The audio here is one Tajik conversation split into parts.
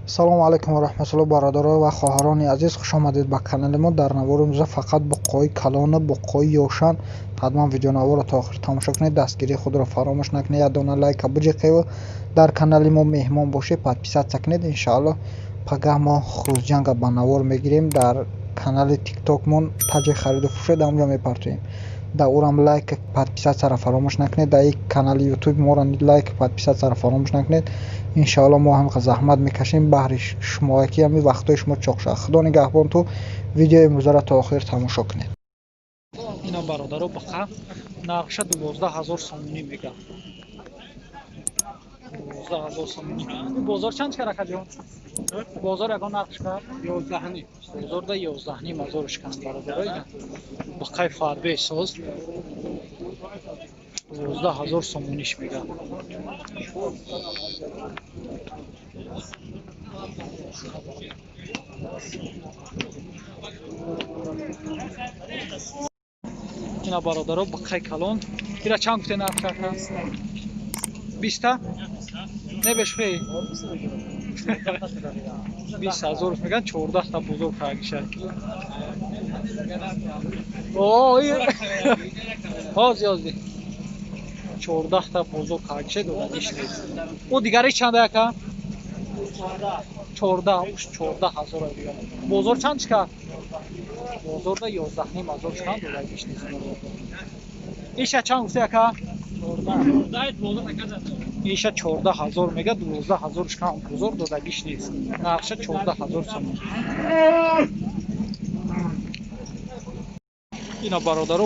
Салому алайкум ва раҳматуллоҳ, бародарон ва хоҳарони азиз, хуш омадед ба канали мо. Дар навори имрӯза фақат буққои калону буққои ёшан. Ҳатман видеонаворро то охир тамошо кунед, дастгирии худро фаромӯш накунед, як дона лайка биҷиқеву дар канали мо меҳмон бошед, подписаться кунед. Иншааллоҳ, пагаҳ мо хурӯзҷанга ба навор мегирем, дар канали тиктокмон таҷи хариду фурӯше дар онҷо мепартоем. Дар урам лайк, подписатьсяро фаромӯш накунед. Дар ин канали ютуб моро лайк, подписатьсяро фаромӯш накунед. Иншааллоҳ, мо ҳам заҳмат мекашем баҳри шумо, ки ҳамин вақтҳои шумо чоқ шавад. Худо нигаҳбон, ту видеои имрӯзаро то охир тамошо кунед. Ина, бародаро, бақа нархша 12 000 сомонӣ мега, 12 000 сомонӣ. Бозор чанд шикар, акаҷон? Бозор ягон нарх шикар? 11.5. Бозорда 11,5 ҳазор шикан, бародаро. Ина бақаи фарбе соз, 12 000 сомониш мега. Ина, бародаро, бақаи калон. Ира чанд гуфте нарх шака? Биста не бешхе, 20 000 меган, 14та бузург каргиша. Ҳози ҳози 14та бузург каргиша, додагиш нест. О, дигариш чанда, яка? 14, уш 14 000. Дигар бозор чанд шикар? Бозорда 11,5 ҳазор шикан, додагиш нест. Иша чанд гуфте, яка? Иша 14 000 мега, 12 000 шикан, бозор додагиш нест. Нархша 14 000 сомон. Ина, бародаро,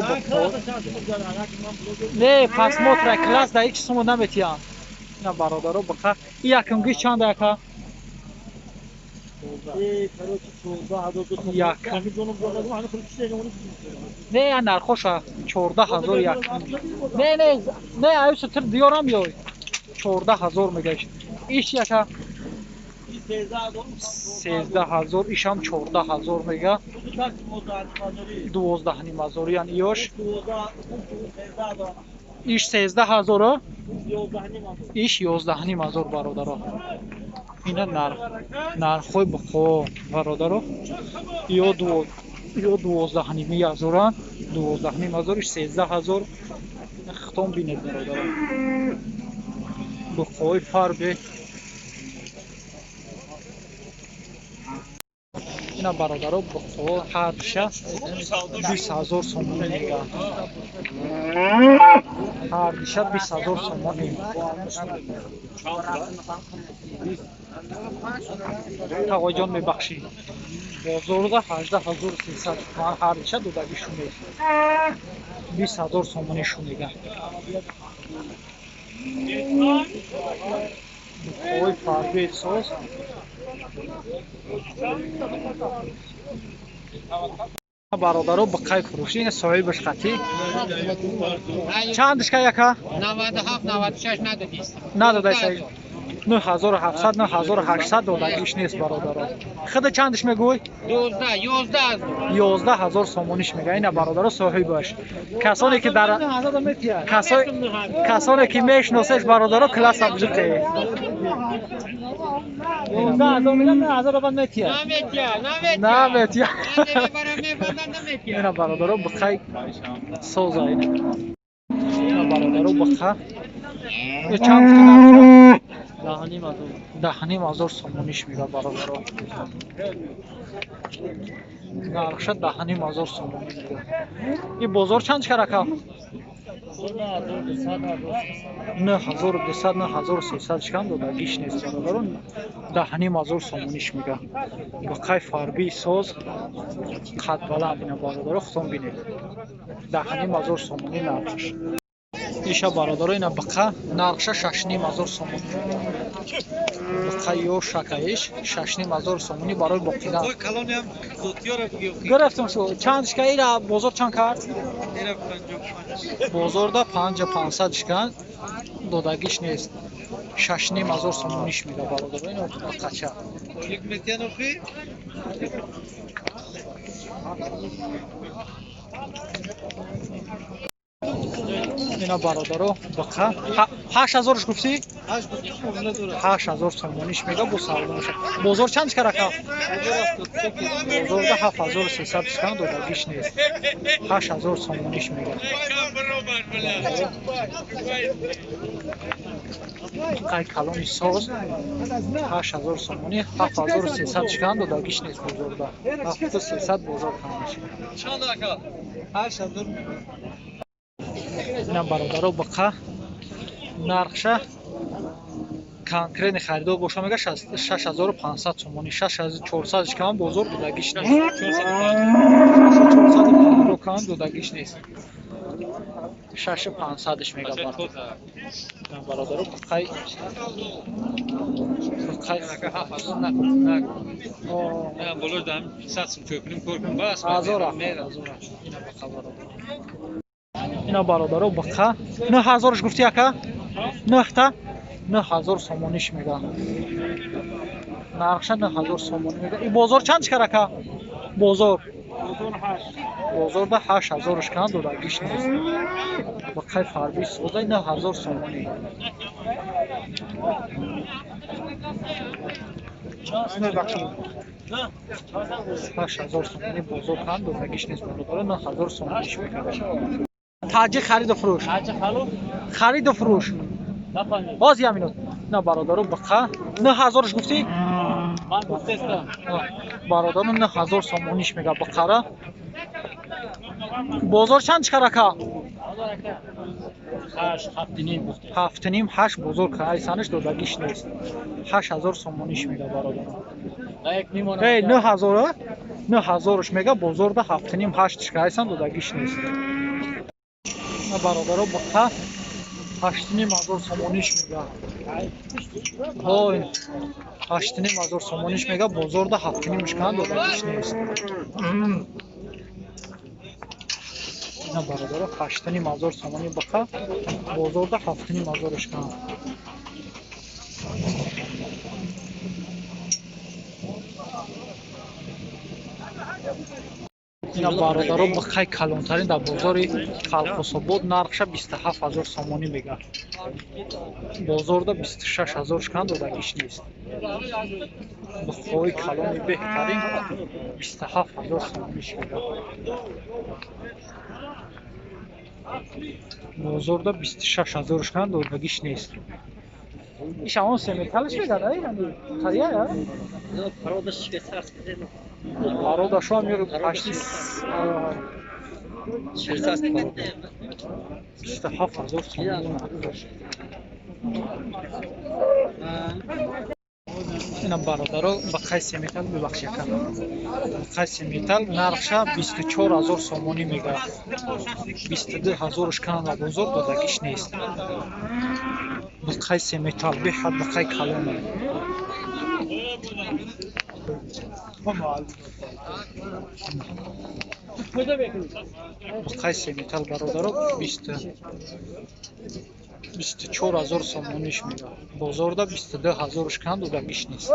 не просмотра класс да ҳеч сумо наметиҳанд. Ина, бародаро, бақа и якумгиш чанда, яка? Не, я нархоша 14 000 якум. Не, не, не, аюса тир диёрам ёй. 14 000 мегаш. Иш, яка? 13 000, ишам 14 000 мега. 12,5 ҳазор ян иёш. Иш 13 000, иш 11,5 ҳазор, бародаро. Ина нарх, нархҳои буқо, бародаро. Ё 12,5 ҳазоранд, 12,5 ҳазор, иш 13 000. Хитом бинед, бародаро. Буқои фарбе. Ина, бародаро, буқо ҳардуша 20 000 сомонӣ мега. Ҳардуша 20 000 сомонӣ. Тағоҷон, мебахшӣ, бозорда 18 300 ҳардуша додагишу нест. 20 000 сомонишу мега. Буқои фарбе соз. Бародаро, бақай фурӯшӣ, ина соҳибаш қатӣ. Чанд шка, яка? 97, 96 надодист. Надодай. 9700, 9800 додагиш нест, бародаро. Худа чандиш мегӯй? 12, 11. 11 000 сомониш мега. Ина, бародаро, соҳибаш. Касоне ки дар касоне ки мешиносеш, бародаро, класса бижиқе. 11 000 мегам, 9000 бад метия. Наметия, наметия. Наметия. Наметия. Ина, бародаро, бақай соза ина. Ина, бародаро, бақа. Чанд гуфти? 10,5 ҳазор сомониш мега, бародаро. Нархша 10,5 ҳазор сомонӣ мега. И бозор чанд шикар, ака? 9200, 9300 шикан, додагиш нест, бародаро. 10,5 ҳазор сомониш мега. Бақай фарбии соз, қадбаланд. Ина, бародаро, худтон бинед. 10,5 ҳазор сомонӣ нархш. Иша, бародаро, ина бақа нархша 6,5 ҳазор сомонӣ. Бақа ё шакаиш 6,5 ҳазор сомонӣ барои боқидан. Гирифтам шу. Чанд шика ира бозор чанд кард? Бозорда 5500 шикан, додагиш нест. 6,5 ҳазор сомониш мега, бародаро, ина бақача. Ина бародаро бақа 8000 гуфтӣ? 8000 сомониш мега бо савдо меша. Бозор чанд карака? Бозорда 7300 шкан додагиш нест. 8000 сомониш мега. Қай калони соз 8000 сомонӣ, 7300 шкан додагиш нест бозорда. 7300 бозор камиш. Чанд ака? 8000. Ина бародаро бақа нархша конкретни харидор боша мега 6500 сомонӣ, 6400 шкан бозор додагиш нест. 450 кан додагиш нест. 6500 мега бародаро бақай бақай ака 7000 накун накун. На болош дам 100 сум чӯкунем кор кун бас. Азора азора. Ина бақа бародаро. Ина бародаро бақа 9000 гуфти ака? 9 та 9000 сомониш мега. Нархша 9000 сомонӣ мега. И бозор чанд шкар ака? Бозор. Бозорда 8000 шкан додагиш нест. Бақай фарби созай 9000 сомонӣ. 8000 сомонӣ бозор кан додагиш нест бародаро, 9000 сомониш мега. Таҷи хариду фурӯш. Хариду фурӯш. Боз як минут. На бародаро бақа 9000 гуфтӣ? Ман гуфтестам. Бародаро 9000 сомониш мега бақара. Бозор чанд шкар ака? 8 7.5 гуфте. 7.5 8 бозор кайсаниш додагиш нест. 8000 сомониш мега бародаро. Эй 9000 9000 мега бозорда 7.5 8 кайсан додагиш нест. На бародаро бақа 8500 сомониш мега. Ой 8500 сомониш мега бозорда 7.5 кан додагиш нест. Ина бародаро 8500 сомонӣ бақа бозорда 7500 кан. Ина бародаро бақай калонтарин дар бозори Калхособод нархша 27000 сомонӣ мега. Бозорда 26000 шкан додагиш нест. Бақои калони беҳтарин 27000 сомониш мега. Бозорда 26000 шкан додагиш нест. Иш ҳамон семеталш мега, да? Яъне қария я? Пародашо ҳам ё почти 27000 сомонӣ. Ина бародаро бақай семетал бибахш якам. Бақай семетал нархша 24000 сомонӣ мега. 22000 шкан ва бозор додагиш нест. Бақай семетал беҳад бақай калона. Бақай семетал бародаро 24000 сомониш мега. Бозорда 22000 шкан додагиш нест.